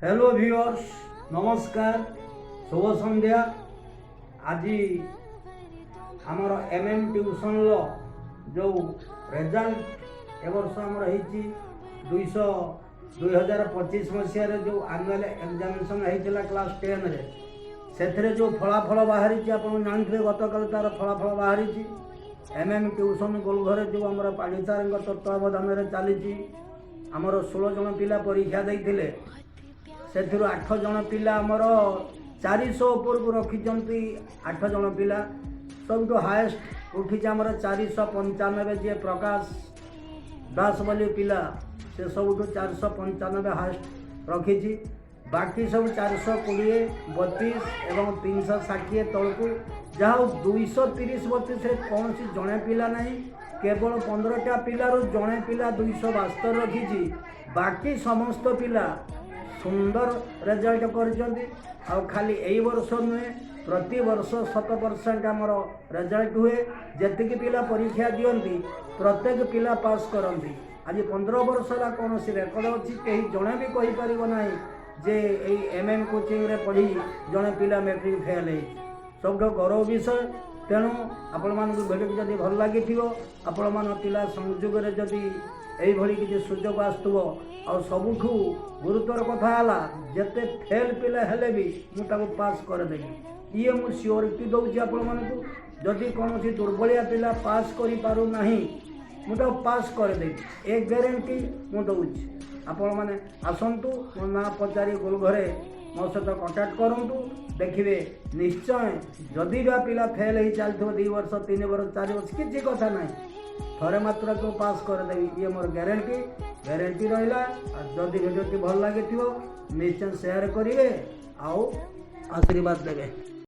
Hello viewers, ନମସ୍କାର, ଶୁଭ ସନ୍ଧ୍ୟା। ଆଜି ଆମର ଏମ୍ ଏମ୍ ଟ୍ୟୁସନ୍ର ଯେଉଁ ରେଜଲ୍ଟ ଏ ବର୍ଷ ଆମର ହେଇଛି, 2025 ମସିହାରେ ଯେଉଁ ଆନୁଆଲ୍ ଏକ୍ଜାମିନେସନ୍ ହେଇଥିଲା କ୍ଲାସ୍ 10ରେ, ସେଥିରେ ଯେଉଁ ଫଳାଫଳ ବାହାରିଛି, ଆପଣ ଜାଣିଥିବେ, ଗତକାଲି ତା'ର ଫଳାଫଳ ବାହାରିଛି। ଏମ୍ ଏମ୍ ଟ୍ୟୁସନ୍ ଗୋଲଘରେ ଯେଉଁ ଆମର ପାଢ଼ୀ ସାର୍ଙ୍କ ତତ୍ତ୍ୱାବଧାନରେ ଚାଲିଛି, ଆମର 16 ଜଣ ପିଲା ପରୀକ୍ଷା ଦେଇଥିଲେ। ସେଥିରୁ ଆଠ ଜଣ ପିଲା ଆମର 400 ଉପରକୁ ରଖିଛନ୍ତି। ଆଠ ଜଣ ପିଲା, ସବୁଠୁ ହାଏଷ୍ଟ ଉଠିଛି ଆମର 495। ଯିଏ ପ୍ରକାଶ ଦାସ ବୋଲି ପିଲା, ସେ ସବୁଠୁ 495 ହାଏଷ୍ଟ ରଖିଛି। ବାକି ସବୁ 420, 32 ଏବଂ 360 ତଳକୁ। ଯାହା ହଉ, 230 32ରେ କୌଣସି ଜଣେ ପିଲା ନାହିଁ। କେବଳ 15ଟା ପିଲାରୁ ଜଣେ ପିଲା 272 ରଖିଛି। ବାକି ସମସ୍ତ ପିଲା ସୁନ୍ଦର ରେଜଲ୍ଟ କରିଛନ୍ତି। ଆଉ ଖାଲି ଏଇ ବର୍ଷ ନୁହେଁ, ପ୍ରତିବର୍ଷ 100% ଆମର ରେଜଲ୍ଟ ହୁଏ। ଯେତିକି ପିଲା ପରୀକ୍ଷା ଦିଅନ୍ତି, ପ୍ରତ୍ୟେକ ପିଲା ପାସ୍ କରନ୍ତି। ଆଜି 15 ବର୍ଷ ହେଲା କୌଣସି ରେକର୍ଡ଼ ଅଛି, କେହି ଜଣେ ବି କହିପାରିବ ନାହିଁ ଯେ ଏଇ ଏମ୍ ଏମ୍ କୋଚିଂରେ ପଢ଼ି ଜଣେ ପିଲା ମେଟ୍ରିକ୍ ଫେଲ୍ ହେଇଛି। ସବୁଠୁ ଗୌରବ ବିଷୟ। ତେଣୁ ଆପଣମାନଙ୍କୁ ଭିଡ଼ିଓଟି ଯଦି ଭଲ ଲାଗିଥିବ, ଆପଣମାନଙ୍କ ପିଲା ସଂଯୋଗରେ ଯଦି ଏଇଭଳି କିଛି ସୁଯୋଗ ଆସୁଥିବ, ଆଉ ସବୁଠୁ ଗୁରୁତ୍ୱର କଥା ହେଲା, ଯେତେ ଫେଲ୍ ପିଲା ହେଲେ ବି ମୁଁ ତାକୁ ପାସ୍ କରିଦେବି, ଇଏ ମୁଁ ସିଓରିଟି ଦେଉଛି ଆପଣମାନଙ୍କୁ। ଯଦି କୌଣସି ଦୁର୍ବଳିଆ ପିଲା ପାସ୍ କରିପାରୁନାହିଁ, ମୁଁ ତାକୁ ପାସ୍ କରିଦେବି, ଏ ଗ୍ୟାରେଣ୍ଟି ମୁଁ ଦେଉଛି। ଆପଣମାନେ ଆସନ୍ତୁ, ମୋ ନାଁ ପଚାରି ଗୋଲଘରେ ମୋ ସହିତ କଣ୍ଟାକ୍ଟ କରନ୍ତୁ। ଦେଖିବେ ନିଶ୍ଚୟ, ଯଦି ବା ପିଲା ଫେଲ୍ ହେଇ ଚାଲିଥିବ 2 ବର୍ଷ, 3 ବର୍ଷ, 4 ବର୍ଷ, କିଛି କଥା ନାହିଁ, ଥରେ ମାତ୍ରକୁ ପାସ୍ କରିଦେବି। ଇଏ ମୋର ଗ୍ୟାରେଣ୍ଟି, ଗ୍ୟାରେଣ୍ଟି ରହିଲା। ଆଉ ଯଦି ଭିଡ଼ିଓଟି ଭଲ ଲାଗିଥିବ, ନିଶ୍ଚୟ ସେୟାର କରିବେ ଆଉ ଆଶୀର୍ବାଦ ଦେବେ।